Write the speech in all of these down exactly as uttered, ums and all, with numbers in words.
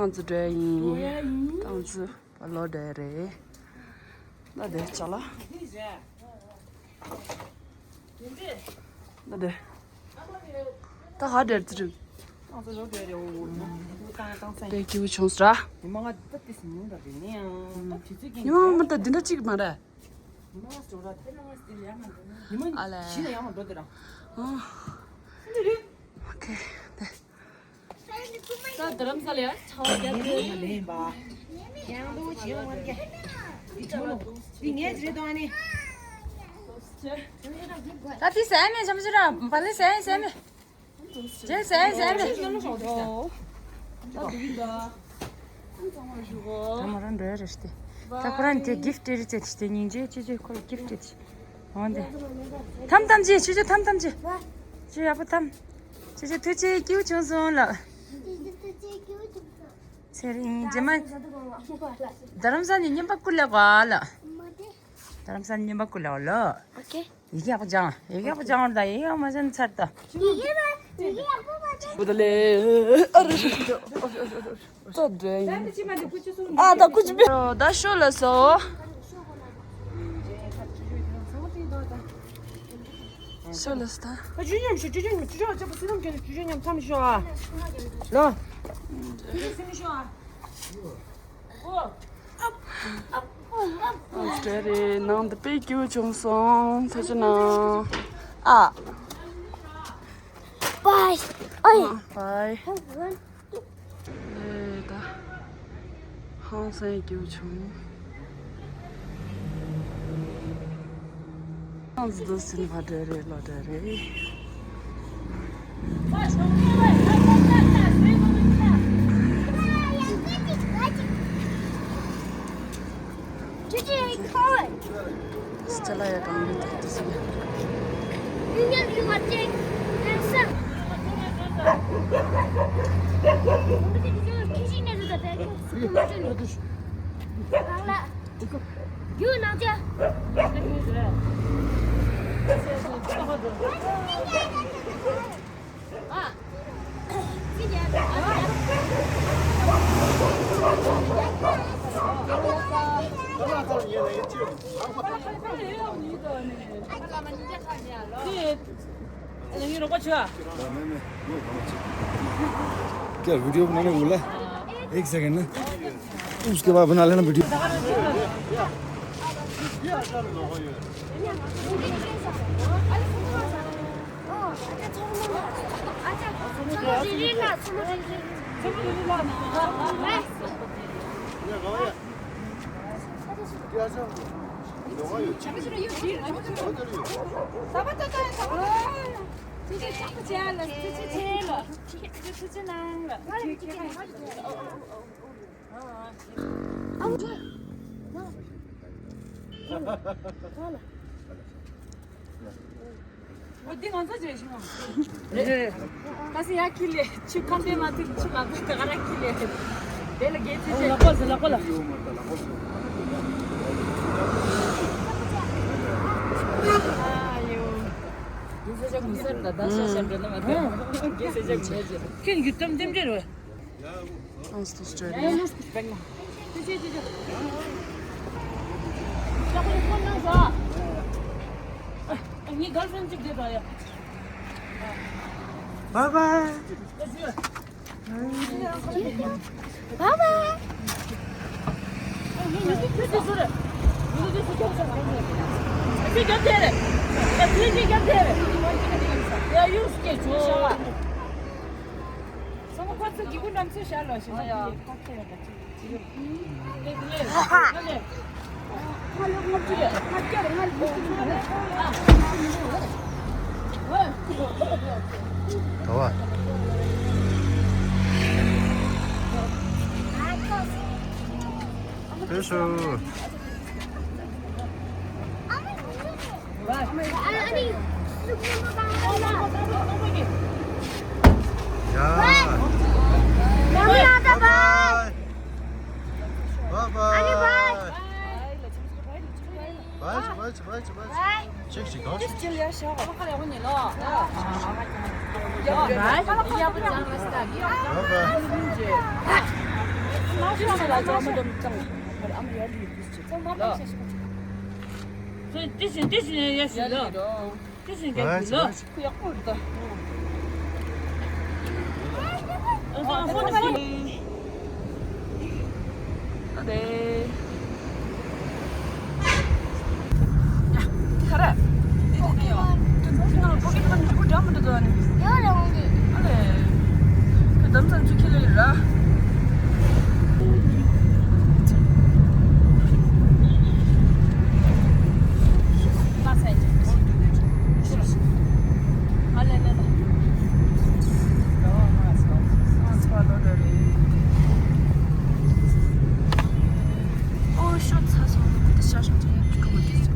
ཏང་ཙུ་འདྲ་ཡིན། ཏང་ཙུ་པ་ལོ་འདྲ་རེད། ད་དེ་ཅ་ལག་ད་དེ། ད་ཧ་འདྲ་ཙི་རིག་ཏང་ཙུ་ལོ་འདྲ་རེད། འོ། ཏང་ཏང་སེ། དེ་སྐྱིད་པོ་བྱུང་སོང་ར། ཉི་མ་ང་ད་དེ་སི་མིན་པ་རེད་ནི་ཡང་། ད་དུས་ཚོད་ཀྱི་ཉི་མ་མ་ད་འདི་འདྲ་གཅིག་མ་རེད། ཉི་མ་ང་སོ་ར་དེ་ན་ང་སི་ལ་ཡང་མ་འགྲོ་ནི། ཉི་མ་ཨ་ལས། ཞི་ལ་ཡང་མ་འགྲོ་དེ་ར། ཨ། འདི་རེད། ཨོ་ཁེ། དེ། ད་རྡ་རམ་ས་ལ་ཡ་ཆ་བ་རྒྱབ་ཀྱི། ལེན་པ། ཡང་དུ་བྱེད་འོང་བར་རྒྱ། འདི་ཆུ་ལོ། འདི་ངས་རེད་དོ་ཨ་ནི། ད་དེ་ཟས་ནས་འཆམ་ཆུ་ར་བ་ལེ་ཟས་ཟས་ནས། རྗེས་ཟས་ཟས་ནས། ད་མོ་རང་འགྲོ་ཡ་རེད་ཤི་སྟེ། ད་ཁོ་རང་དེ་གིཕ་ཊི་རེད་ཟེར་ཏེ་སྙིང་རྗེ་ཆེ་ཆེ་ཁོ་ལ་གིཕ་ཊི་རེད། འོན་ཏེ། ཐམ་ཐམ་ཅི་ཆུ་ཆུ་ཐམ་ཐམ་ཅི། ཆུ་ཡག་པོ་ཐམ། ཆུ་ཆུ་ཐུགས་རྗེ་སྐྱིད་པོ་བྱུང་སོང་ལགས། ཚེ་རིང་རྗེས་མ། རྡ་རམ་ས་ནས་བརྙན་པར་བསྐུར་ལེ་གོ་ལགས། རྡ་རམ་ས་ནས་བརྙན་པར་བསྐུར་ལེ་གོ་ལགས། ཨོ་ཁེ། ཡི་གེ་ཡག་པོ་སྦྱང་། ཡི་གེ་ཡག་པོ་སྦྱང་བར་ད་ཡི་གེ་ཡག་མ་སྦྱང་ཚར་ད། ཡི་གེ་མ་ཡི་གེ་ཡག་པོ་མ་སྦྱང་། བུ་ད་ལེ། ཨ་རེ་རེ་རེ། ད་འདྲ་ཡིན། ཨ་ད་ཀུ་ཅི་པེ། ཨ་ད་ཤོ་ལ་སོ། ཤོ་ལ་སོ་ད། ཨ་ཇུ་ཉམས་ཤོ་ཇུ་ཉམས་ཇུ་ཉམས་ཅག་པོ་སི་ནམ་ཁྱོད་ཇུ་ཉམས་མཚམས་ཤོ་ཨ། ལོ། སི་ནི་ཤོ་ཨ། ཨོ། ཨ་ཙི་རེད། ནང་དུ་དཔེ་སྐྱིད་པོ་བྱུང་སོང་། ཐུགས་རྗེ་གནང་། ཨ། བའི། ཨོའི། ཨ། བའི། ཧང་ཝན། ལས་ད། ཧང་སང་སྐྱིད་པོ་བྱུང་། ཨང་ཟི་དུ་སིན་ཕ་འདྲ་རེད་ལོ་འདྲ་རེད། སི་ཏེ་ལ་ཡ་གང་གི་ཐོག་ཏུ་སོང་། རྒྱུ་ནང་ཆ། क्या वीडियो बनाने बोला? एक सेकंड ना। उसके बाद बना लेना वीडियो। འོ་འདི་ང་ཚོ་བྱས་ཤིང་། རེད། ཁ་སང་ཡར་འཁྱེར་ལེ། ཆུ་ཁམས་པའི་མ་ཐུག་ཆུ་ལ་ཐུག་ག་ར་འཁྱེར་ལེ། དེ་ལ་དགེ་ཚུལ་བྱས། ལག་པ་ཟེར་ལག་པ་ལ། ཨ་ཡོ། དེ་ཚོ་ཅག་མི་སེར་ད་ད་ཤ་ཤ་འགྲོ་ན་མ་ཐུག་དགེ་ཚུལ་ཅག་མི་ཡ་ཅེ། ཁྱེད་ཡུལ་ཙམ་ཙམ་ཅེ་རེད། Nice to study. Bye bye. Bye bye. Bye bye. Bye bye bye bye. Bye. Check check out. Bye bye. ཁྱེད་རང་ལ་ལ་ཅག་མ་འདྲ་མི་གཙང་། ཨ་མ་ཡར་ལི་དུས་ཆེ། ཚང་མ་ཕངས་ཤ་ཤ་ཁ་ཆེ། ཚོ་ཏི་ཞིང་ཏི་ཞིང་ཡ་ཞིག་ལ། ཏི་ཞིང་རྒྱ་གུ་ལ། ཁུ་ཡག་པོ་རེད་ད། ཨ་ཧོ་ནི་ཨ་ལེ། ཡ། ཁ་ར། དེ་དེ་དེ་ཡོད། དེ་དེ་ནང་པོ་ཀེ་མོན་འདི་གུ་འདྲ་མི་འདྲ་འདུག་ཨ་ནི། ཡོད་རེད་འོང་དེ། ཨ་ལེ། ཁྱོད་དམ་ཚང་ཚུ་ཁྱེར་ལེ་ར། ཨ་ལེ་ལེ་ལེ། ཨོ་ཤོ་ཚ་སོང་། དེ་ཤ་ཤ་ཅིག་ཡང་ཁྲུ་མ་དེ་ཚོ།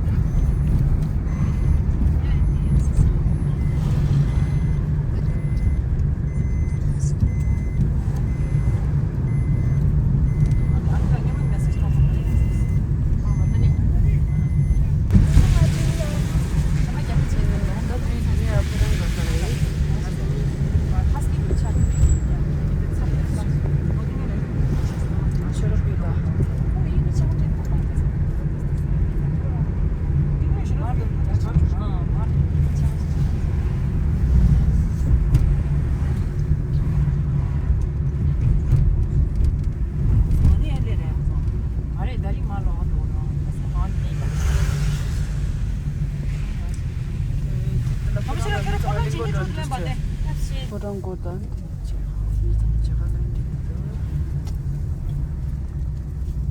ཕོ་བྲང་སྒོ་དང་དེ་ནས་ཆེ་ཧང་སི་ཙམ་ཆེ་ཁ་ལན་དེ་ནས་ད་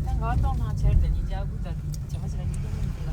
ང་གཏོང་ནང་ཆེར་དེ་ནི་ཇ་གུ་ད་ཆེ་ཁ་ཆེ་ལ་ནི་ཀྱང་མི་འདུག་ལ།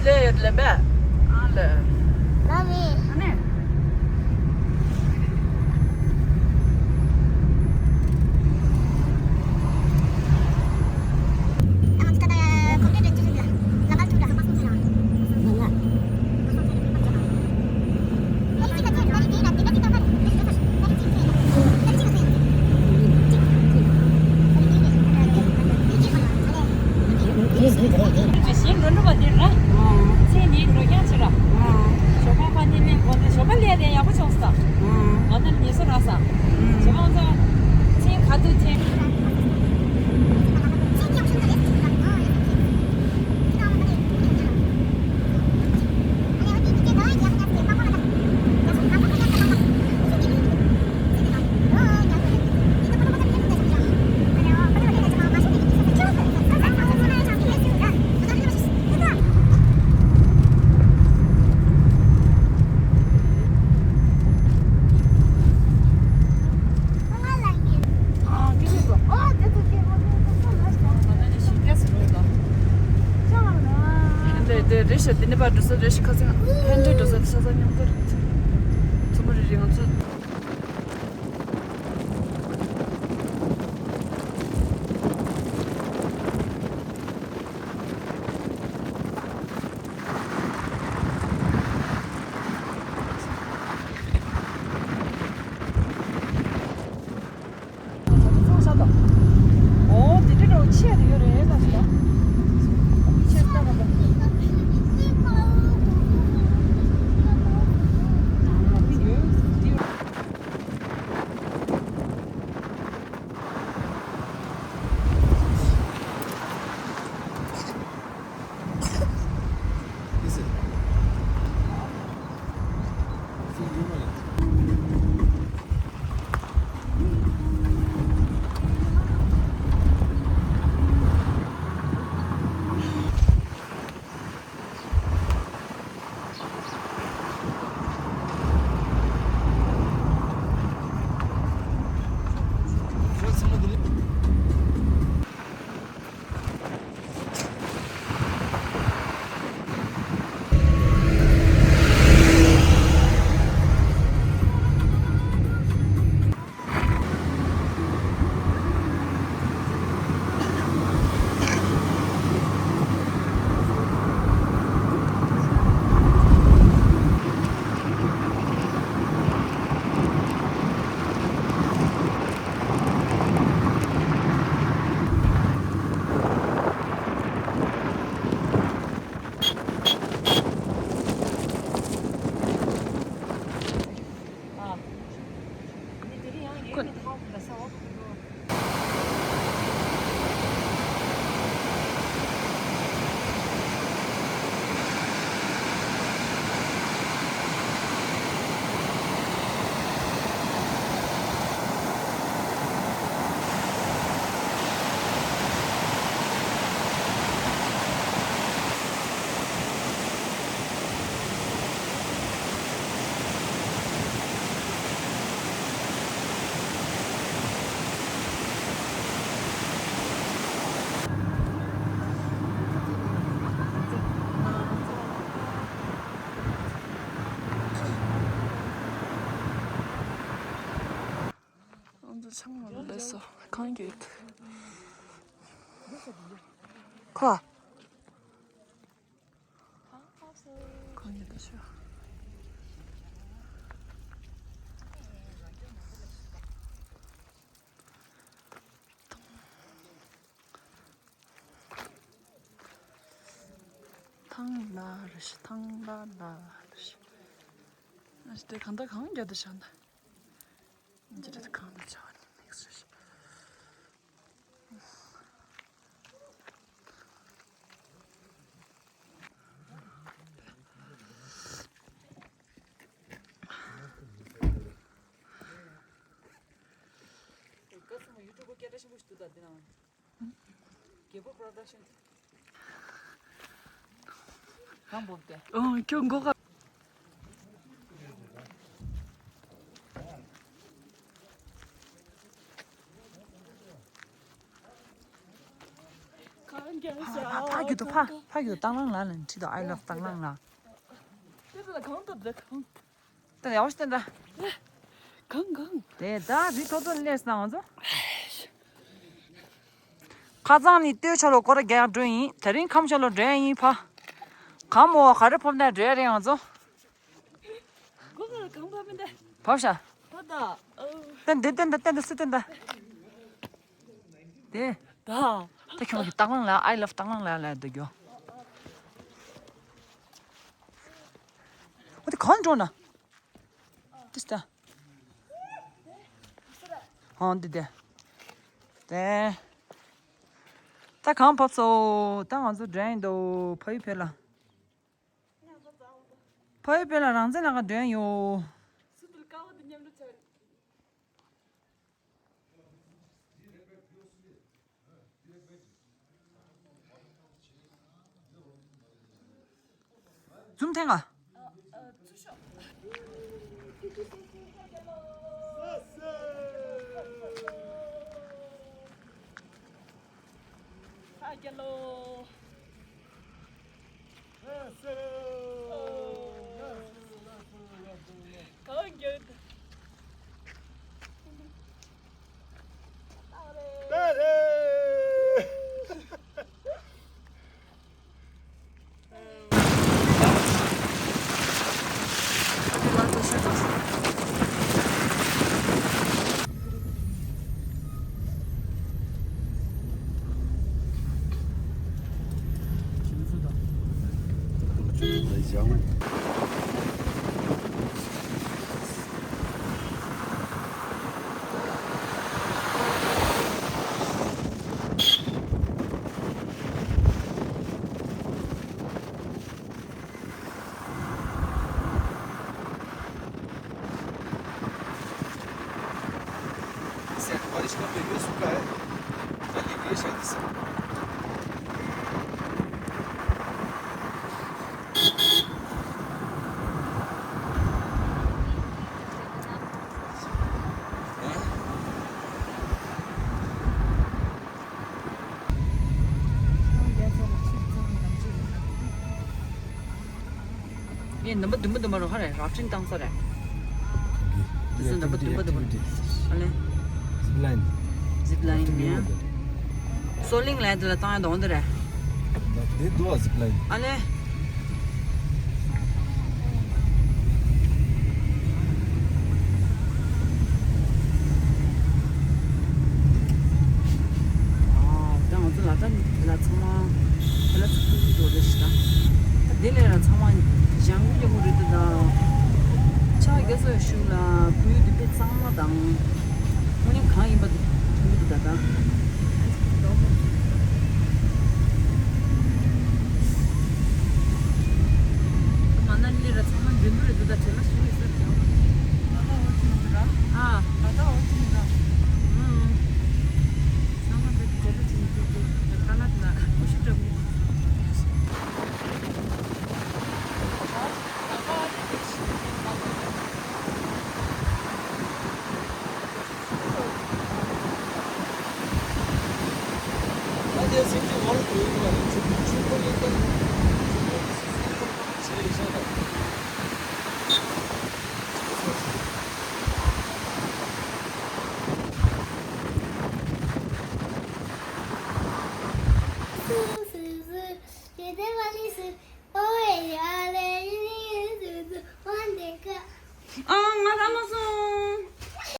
ལས་ཡོད་ལས་པས། ཨ་ལས། ཨ་ནི། གཞན་འགྲོ་འགྲོ་བ་འདིར་ན། ཚེ་འདིའི་འགྲོ་འགྲོ་བ་འདིར་ན། ཚེ་འདིའི་འགྲོ་རྐྱང་བྱེད་ར། ཞོགས་པ་ཕ་ནི་ལེན་གོ་ནི་ཞོགས་པ་ལས་དེ་ཡག་པོ་བྱུང་སོང་། ང་ནི་ཉེ་སོ་ར་ས། ཞོགས་པ་ཚོ། ཚེ་ག་དུས་ཚེ། དེ་དེ་རེ་ཞིག་དེ་ནས་པར་འགྲོ་ས་རེ་ཞིག་ཁ་སང་ཧན་ཏེ་འགྲོ་ས་དེ་ས་ས་མཉམ་དུ་རེད། ཚོ་མ་རེ་རེ་ང་ཚོ། སོ། གང་ཡོད། ཁོ། གང་ཡོད་ཤོག་ཐང་ལ་རེ་ཞིག་ཐང་ལ་ལ་རེ་ཞིག་ཨ་ཞིག་དེ་གང་ལྟར་གང་རྒྱ་དུ་བཞག་ན། འདི་རེད། གང་ལ་བྱ་བ་ནི་མིག་སུ་ཞིག་ཀ་སུ་མ་ཡུ་ཊུབ་སྐད་གྲགས་ཆེན་པོ་ཞིག་འདུག་ད་འདི་ནང་། རྒྱལ་པོ་པྲོ་ཌག་ཤན། གང་འབོབ་སྟེ། ཨོ་ཁྱོད་མགོ་ཁ། གང་རྒྱག་ཕ་ཕ་ཕ་རྒྱུ་དུ་ཕ་ཕ་རྒྱུ་དུ་སྟག་ལང་ལ་ལན་ཁྲིད་དོ། I love སྟག་ལང་ལ། དེ་ལ་གང་འདུག་དེ་གང་། ད་ཡག་པོ་ཞིག་བསྟན་ད། གང་གང་། དེ་ད་རི་ཐོག་ཏུ་སླེབས་སོང་ང་ཚོ། ཁ་སང་ནི་སྟོད་ཆ་ལོ་སྐོར་ར་རྒྱག་འགྲོ་ཡིན། དེ་རིང་ཁམས་ཆ་ལོ་འགྲོ་ཡ་ཡིན་ཕ། གང་མོ་ག་རེ་ཕོབ་ན་འགྲོ་ཡ་རེད་ང་ཚོ། གོ་ག་གང་ཕོབ་མིན་ད། ཕོབ་ཤག་ད་ད། ཨོ། ཏན་ཏན་ཏན་ཏན་ཏན་ཏན་སི་ཏན་ད། དེ། ད། ད་ཁྱོད་ཀྱི་སྟག་ལང་ལ་I love སྟག་ལང་ལ་ལ་འདི་རྒྱོ། འོ་དེ་གང་འགྲོ་ན། ཏིས་ཏ། ཧོན་འདི་དེ། དེ། ད་གང་བབས་སོ། ད་ང་ཚོ་འགྲོ་ཡིན་འདུག་ཕ་ཡུལ་བོད་ལ། ཕ་ཡུལ་བོད་ལ་རང་བཙན་ལ་ག་འགྲོ་ཡིན་ཡོ། ཛུམ་ཐེངས་ཨ། ངས་ནམ་པ་བདུན་པ་འདི་མ་རུ་ཧ་རེ་རབ་འབྲིང་བཏང་ས་རེད། དེ་ཚོ་ནམ་པ་བདུན་པ་འདི་མ་རུ། ཨ་ལེ། Zip line. Zip line ཡ། སོ་གླིང་ལ་དེ་ལ་བཏང་ཡ་དོན་དེ་རེད། དེ་འདུག་ཨ། Zip line. ཨ་ལེ། ཨ། ད་ང་ཚོ་ལ་ད་ལ་ཚང་མ་དེ་ལ་ཚུགས་ཀྱི་འགྲོ་རེད་ཤི་ད། ད་དེ་ལས་ར་ཚང་མ་ལྗང་གུ་ལྗང་གུ་རེད་འདུག་ད། ཕྱག་རྒྱ་སོ་ཡ་ཤུ་ལ་བུའི་དུ་པེ་གཙང་མ་དང་། དངོས་གནས་གང་ཡིན་པ་དེ་མཐོང་གི་འདུག་ད་ད། མ་ན་ལི་ར་ཚང་མ་འགྲན་བསྡུར་རེད་འདུག་ད། བྲེལ་བ་ཞིག་རེད་ཟེར་ཀྱང་། ད་ད་འོ་ཅི་མི་འདུག་ར། ཨ། ད་ད་འོ་ཅི་མི་འདུག་ཨུམ། ཚང་མ་དེ་བྲེལ་བ་ཅིག་འདུག་དེ་ཁ་ལག་ལ་ཀུ་ཤུ་འདྲ་པོ། ཨ། ང་ལ་མ་སོང་